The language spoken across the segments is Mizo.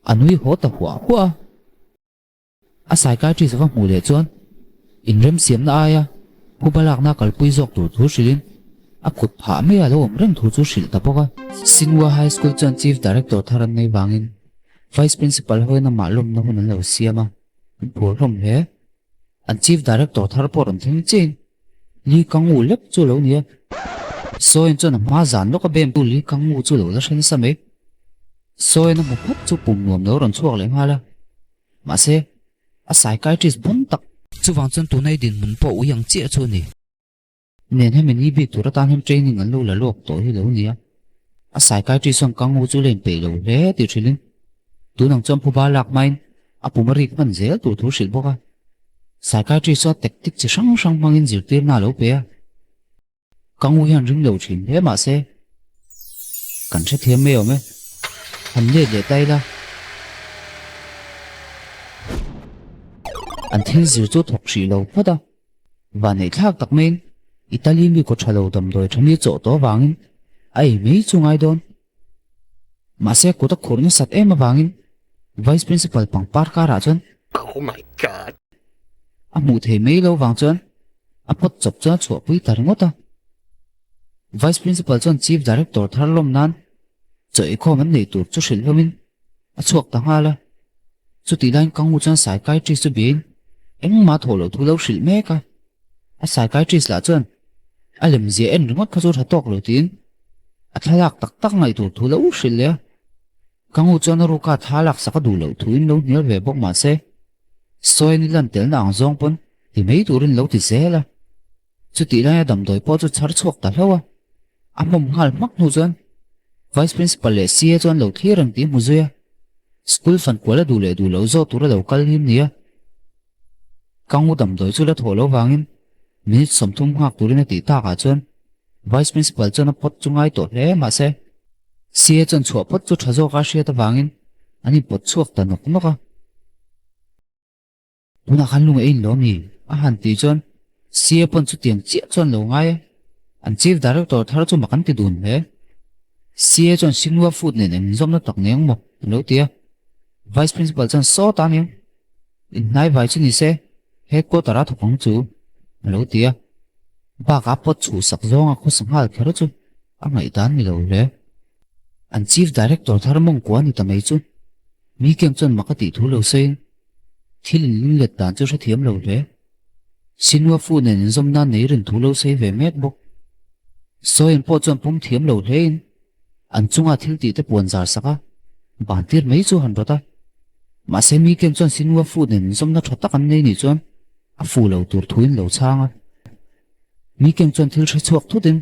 A nui haw ta huah huah a. A psychiatrist va hmuh leh chuan inremsiamna aia phuba lakna kalpui zawk tur thu hrilhin a kut phah mai a lo awm reng thu chu hrilh ta bawk a. Singhua High School chuan Chief Director thar an nei vangin Vice Principal hoin amah lawmna hun an lo siam a, an phur hlawm hle. An Chief Director thar pawh rawn thleng chiahin Li Kang Wu lek chu lo ni a. Sawiin chuan a hma zan lawk a bem tu Li Kang Wu chu lo la hre nasa mai. Sawiin a hmu phawt chu pum nuam lo rawn chhuak leh nghal a. Mahse, a psychiatrist bawm tak. Chuvang chuan tuna i dinhmun pawh ui ang chiah chu a ni. Nen hemi ni bik tur atan hian training an lo la lawk tawh hi lo ni a. A psychiatrist chuan Kang Wu chu la inpeih lo hle tih hrilhin tunang chuan phuba lak hmain a pum a rik hman zel tur thu hrilh bawk a. Psychiatrist chuan tactic chi hrang hrang hmangin zirtirna a lo pe a. Kang Wu hian ring lo thin hle mahse kan hrethiam mai awm e. Han let leh ta ila. An thil zir chu thawk hrih lo phawt a. Vanneih thlak tak maiin Italy mi kaw tha lo damdawi tha mi chawh tawh avangin a ei mai chu ngai dawn. Mahse kut a khurh nasat em avangin Vice Principal pangpar karah chuan Oh my God! A hmuh thei mai lo vang chuan a pawt chawp chuan a chhuahpui ta ringawt a. Vice Principal chuan Chief Director thar lawm nan chaw eikhawm an neih tur chu hrilh hlawmin a chhuak ta nghal a. Chutih laiin Kanghu chuan psychiatrist chu biain engmah thawh loh thu lo hrilh mek a. A psychiatrist lah chuan a lemzia en ringawt kha chu tha tawk lo tiin a thlalak tak tak ngaih tur thu lo hrilh leh a. Kanghu chuan a ruka thla laksak a duh loh thuin lo hnial ve bawk mah se, Sawiin i lan telna ang zawng pawn ti mai turin lo ti zel a. Chutih laia damdawi pawh chu chhar chhuak ta hlauh a, a hmawm nghal hmak hnu chuan Vice Principal leh CA chuan lo thlir reng tih hmu zui a, School fan kual a duh leh duh loh zawh tura lo kal him nia. Kangu damdawi chu la thawh loh vangin minute 30 nghak turin a tih takah chuan Vice Principal chuan a pawt chu ngai tawh hle mahse CA chuan chhuah phawt chu tha zawka hriat avangin an inpawt chhuak ta nawk nawk a. Tunah khan lung ei in lo mi? A han tih chuan CA pawn chutiang chiah chuan lo ngai e. An Chief Director thar chu mak an ti dun hle. CA chuan Xinhua Food nen eng inzawmna tak nei ang maw? A lo ti a. Vice Principal chuan saw ta aniang. Inhnai vai chu ni se Headquarter a thawk ang chu a lo ti a. Bakah pawt chhuhsak zawnga khawsa nghal kher chu a ngaihdan ni lo hle. An Chief Director thar mawngkua ni ta mai chu mi kiang chuan mak a tih thu lo sawiin thil inling let dan chu hrethiam lo hle. Sinua fu nen inzawm nan nei rin thu lo sawi ve mek bawk. Sawiin pawh chuan pawm thiam lo hlein an chunga thil tih te puan zar sak a, ban tir mai chu han rawt a. Mahse mi kiang chuan Sinua fu nen inzawmna tha tak an nei nih chuan a fu lo tur thuin lo chhang a. Mi kiang chuan thil hre chhuak thutin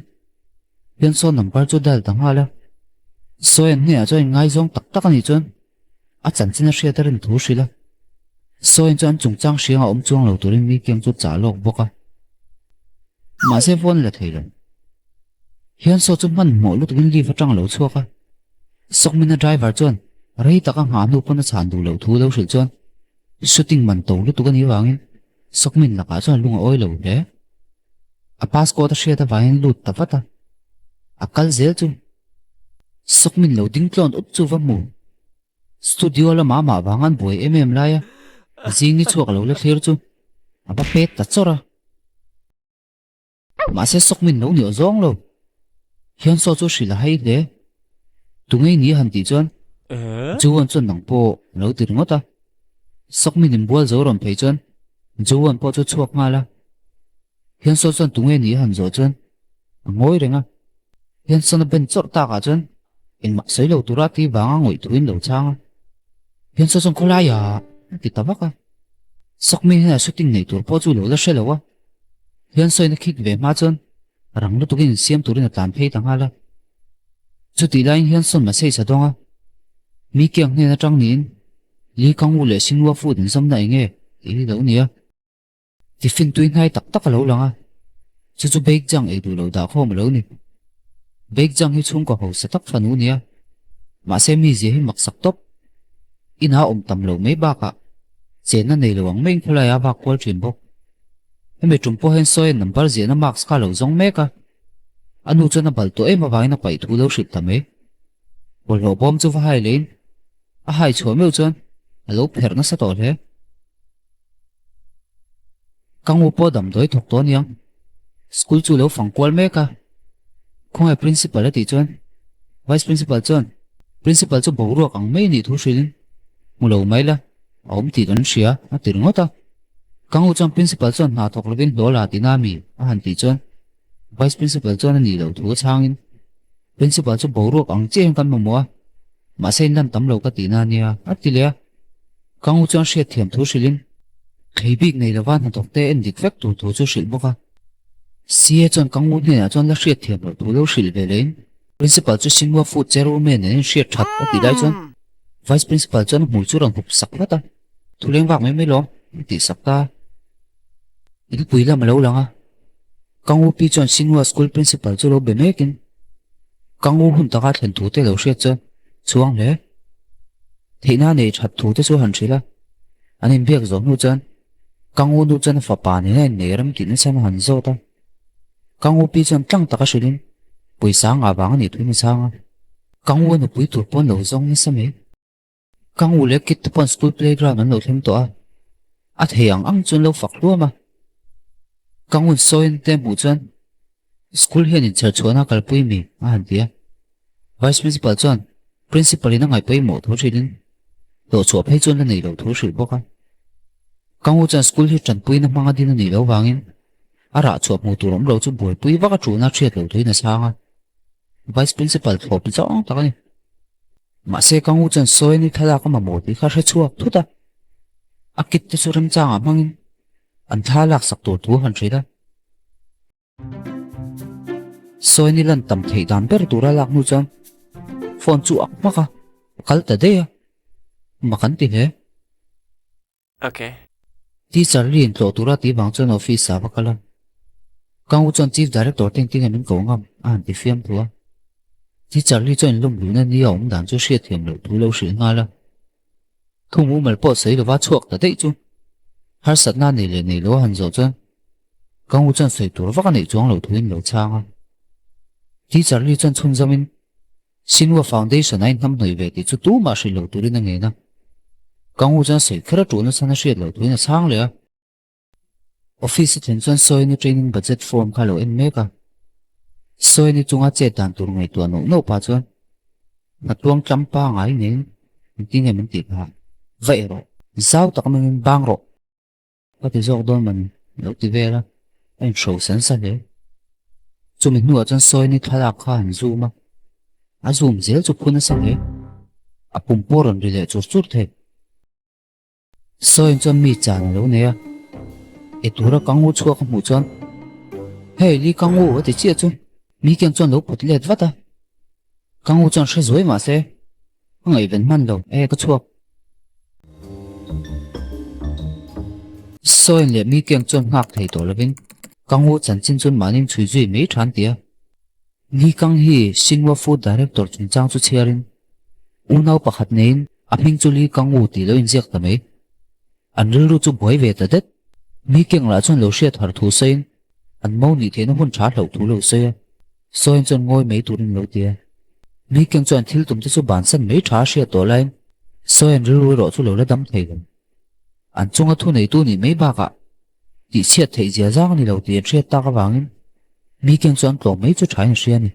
hian sawn number chu dial ta nghal a. Sawian hnenah chuan inngaizawng tak tak a nih chuan a chanchin a hriat a rin thu hrilh a. Sawiin chuan an chungchang hrianga awm chuang lo turin mi kiang chu chah lawk bawk a. Mahse phone la thei lo. Hian saw chu hmanhmawh lutukin lift atang a lo chhuak a. Sawkmina driver chuan rei taka nghah hnu pawn a chhan duh loh thu lo hrilh chuan shooting man to lutuk a nih vangin Sawkmin lakah chuan lung a awi lo hle. A passport a hriat avangin lut ta vat a, a kal zel chu Sawkmin lo ding tlawn up chu va hmu. Studio lama amah vang an buai em em lai a, zing ni chhuak lo la thlir chu a va pet ta chawrh a. Mahse Sawkmin lo ni awh zawng lo. Hian saw chu hrilh a hai hle. Tungei ni a han tih chuan Juan chuan nang pawh a lo ti ringawt a. Sawkmin inbual zo rawn phei chuan Juan pawh chu chhuak nghal a. Hian saw chuan tunge ni a han zawh chuan a ngawi reng a. Hian sawn a ben chawrh takah chuan engmah sawi lo tura ti vanga ngawih thuin lo chhang a. Hian saw chuan khawlaiah a ti ta vak a. Sawkmi hian a shooting neih tur pawh chu lo la hre lo a. Hian sawina khik ve hma chuan rang lutukin insiam turin a tlan phei ta nghal a. Chutih laiin hian sawn message a dawng a. Mi kiang hnen atang niin Li Kang Wu leh Xinhua Food inzawmna eng nge tih hi lo ni a. Tiffin tui hnai tak tak a lo lang a, chu chu Baek Jang ei duh lo dah khawm a lo ni. Baek Jang hi chhungkaw hausa tak fanu nia, mahse mi zia hi maksak tawp. Inah awm tam lo mai bakah chenna nei lo ang maiin khawlai a vak kual thin bawk. Hemi tum pawh hian sawiin number ziahna marks kha a lo zawng mek a, a nu chuan a balh tawh em avangin a paih thu lo hrilh ta mai. Bawlhhlawh bawm chu va hai leiin. A hai chhuah meuh chuan a lo pherh nasa tawh hle. Ka ngu pawh damdawi thawk tawh aniang. School chu lo fang kual mek a. Khawngaih Principal a tih chuan Vice Principal chuan Principal chu boruak ang mai a nih thu hrilhin hmu lo mai la, a awm tih kan hria a ti ringawt a. Ka ngu chuan Principal chuan hna thawk lovin hlawh la tihna a mi a han tih chuan Vice Principal chuan a nih loh thu a chhangin Principal chu boruak ang chiahin kan mamawh a, mahse in lan tam lo ka tihna a nia a ti leh a. Ka ngu chuan hriatthiam thu hrilhin thei bik nei lova hnathawk te en dik vek tur thu chu hrilh bawk a. CA chuan ka ngu hnenah chuan la hriatthiam loh thu lo hrilh ve lehin Principal chu Singhua Food Chairwoman nen hriat that a tih lai chuan Vice Principal chuan a hmui chu rawn hup sak vat a, Thu leng vak mai mai lawm a tih sak ta a. Inpui lam a lo lang a, Ka ngu pi chuan Singhua School Principal chu lo be mekin ka ngu hun taka thlen thu te lo hriat chuan chhuang hle. Theihna nei that thu te chu han hrilh a, an inbiak zawh hnu chuan ka ngu nu chuan a fapa nena innei rem tih nasa a han zawt a. Ka ngu pi chuan tlang taka hrilhin pawisa ngah vang a nih thu in a chhang a, ka ngu a nupui tur pawn lo zawng nasa mai. Ka ngu leh kid te pawn school playground an lo thleng tawh a, a thei ang ang chu an lo fak hluam a. Ka ngun sawiin te hmuh chuan school hian inchher chhuahna a kalpui mi a han ti a. Vice Principal chuan Principal in a ngaihpawimawh thu hrilhin hlawh chhuah phei chuan la nei lo thu hrilh bawk a. Ka ngu chuan school hi tanpuina hmanga din a nih loh vangin a rah chhuah hmuh tur awm lo chu buaipui vak a ṭuhna hriat loh thuin a chhang a. Vice Principal thlawp zawng tak a ni. Mahse ka ngu chuan sawi ni thlalak a mamawh tih kha hre chhuak thut a, a kit te chu remchangah hmangin an thla laksak tur thu han hrilh a. Sawi ni lan tam theih dan ber tura lak hnu chuan phone chu ak hmak a, a kal ta daih a, mak an ti hle. Okay. Teacher ri intlawh tura tih vang chuan office ah va kal a. Ka ngu chuan Chief Director te engtin nge min ko ngam a han ti fiam thu a. Teacher ri chuan inlawm luhna ni a awm dan chu hriatthiam loh thu lo hrilh nghal a. Thu mumal pawh sawi lova chhuak ta daih chu harsatna nei leh nei lo a han zawh chuan ka ngu chuan sawi tur vak a neih chuang loh thuin lo chhang a. Teacher ri chuan chhunzawmin Sinwa Foundation a inhnamhnawih ve tih chu tumah hrilh loh turin a ngen a. Ka ngu chuan sawi kher a ṭul nasa na hriat loh thuin a chhang leh a. Office a thlen chuan Sawini training budget form kha a lo en mek a. Sawini chunga chet dan tur ngaihtuah nauh nauh pah chuan hnatuang tlam pangai neiin engtin nge min tih phah? Vaih rawh. Zau tak mangin bang rawh. Ka ti zawk dawn mawni lo ti vel a, a inhro sen sa hle. Chumi hnuah chuan Sawini thlalak kha a han zoom a, a zoom zel chu phu nasa hle. A pum pawh a rawn ri leh chur chur thei. Sawin chuan mi chan a lo nei a, e tura ka ngu chhuak a hmuh chuan, Hei li ka ngu a ti chiah chu mi kiang chuan lo pawt let vat a. Ka ngu chuan hre zuai mahse ka ngaihven hman lo e ka chhuak. Sawiin leh mi kiang chuan nghak thei tawh lovin ka ngu chanchin chuan mahni chhui zui mai than ti a. Li Kang hi Xinhua Food Director chungchang chu chhiarin unau pakhat neiin a hming chu Li Kang Wu tih lo inziak ta mai. An rilru chu buai ve ta det. Mi keng lah chuan lo hriat har thu sawiin an mo nih theihna hun tha hlauh thu lo sawi a. Sawiin chuan ngawi mai turin lo ti a. Mi keng chuan thil tum te chu bansan mai tha a hriat tawh laiin Sawiin rilru erawh chu lo la dam thei lo. An chunga thu neitu nih mai bakah tihchhiat theih zia zang a ni lo tih an hriat tak avangin mi keng chu an tlawm mai chu thain a hria a ni.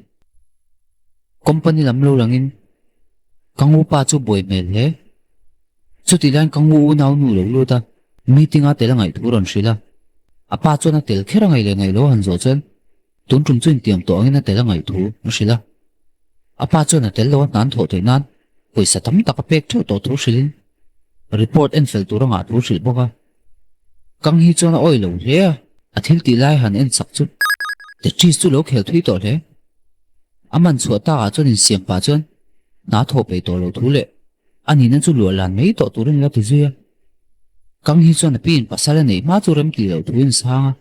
Company lam lo langin ka ngupa chu buai hmel hle. Chutih laiin ka ngu unau nu lo lut a, meeting a tel a ngaih thu rawn hrilh a. A pa chuan a tel kher a ngaih leh ngaih lo a han zawh chuan tun tum chu intiam tawh angin a tel a ngaih thu a hrilh a. A pa chuan a tel lo a hnan thawh theih nan pawisa tam tak a pek theuh tawh thu hrilhin report en fel tur a ngah thu hrilh bawk a. Kang hi chuan a awih lo hle a, a thil tih lai han en chak chu Tetris chu lo khel thui tawh hle. A man chhuah takah chuan insiam pah chuan hna thawh peih tawh lo thu leh A nihna chu luah lan mai tawh turin la ti zui a. Kang hi chuan a piin pasal a neih hma chu rem tih loh thu in sang a.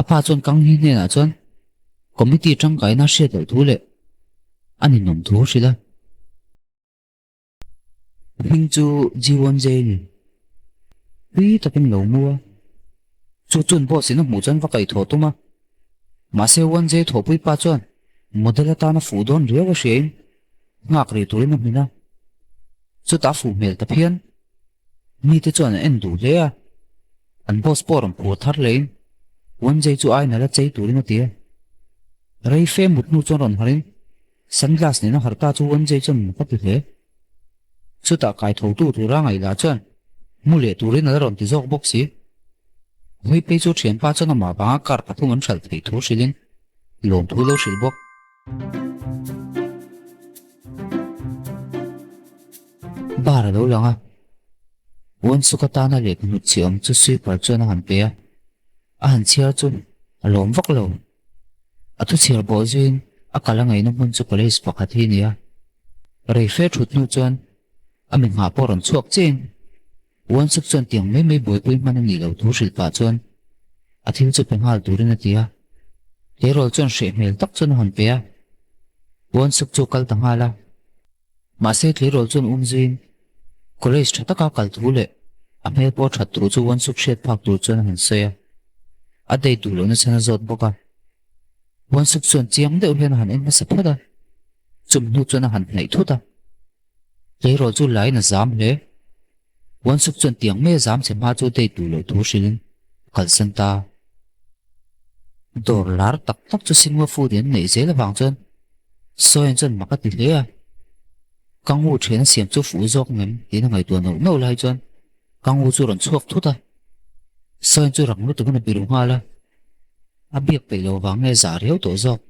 A pa chuan Kang hi hnenah chuan committee tangkaina hriat loh thu leh a ninawm thu a hrilh a. A hming chu Ji-won Jae a ni. Tui takin lo mu a. Chu chuan boss in a hmuh chuan va kaih thawh tum a. Mahse Won Jae thawhpui pa chuan model atana fuh dawn riau a hriain nghak rih turin a hmin a. Chutah a fuh hmel ta phian. Mite chuan an en duh hle a, an boss pawh rawn phur thar lehin Wenjay chu aina la chei turin a ti a. Rei fe mut hnu chuan rawn harhin sunglass nena harh ta chu Wenjay chuan mak a ti hle. Chutah kai thotu tura ngaih lah chuan mu leh turin a la rawn ti zawk bawk si. Vawiphei chu thianpa chuan amah vanga car pathum an hralh theih thu hrilhin lawmthu lo hrilh bawk. Bar a lo lang a, Uansuk atana lehkha hnutchhi awm chu sweeper chuan a han pe a, a han chhiar chu a lawm vak lo. A thu chhiar bawh zuiin a kal a ngaihna hmun chu college pakhat hi a ni a, rei fe thut hnu chuan a mi nghah pawh rawn chhuak chiahin Uansuk chuan tiang mai mai buaipui hman a nih loh thu hrilh pah chuan a thil chu pe nghal turin a ti a. Tleirawl chuan hreh hmel tak chuan a hawn pe a, Uansuk chu a kal ta nghal a. Mahse tleirawl chuan um zuiin college tha taka kal thu leh a hmel pawh that thu chu Uansuk hriat phak tur chuan a han sawi a, a date duh lohna chhan a zawt bawk a. Uansuk chuan chiang deuh hian a han en hmasa phawt a, chumi hnu chuan a han hnaih thut a. Tleirawl chu lain a zam hle. Uansuk chuan tiang mai a zam che hma chu date duh loh thu hrilhin a kalsan ta. Dawr lar tak tak chu Singhua Food in an neih zel avang chuan Sawian chuan mak a ti hle a. Kangu thian a siam chu fuh zawk ngem tiin a ngaihtuah nauh nauh lai chuan Kangu chu rawn chhuak thut a. Sawian chu rang lutukin a biru nghal a. A biak peih lo vang nge zah riau tawh zawk.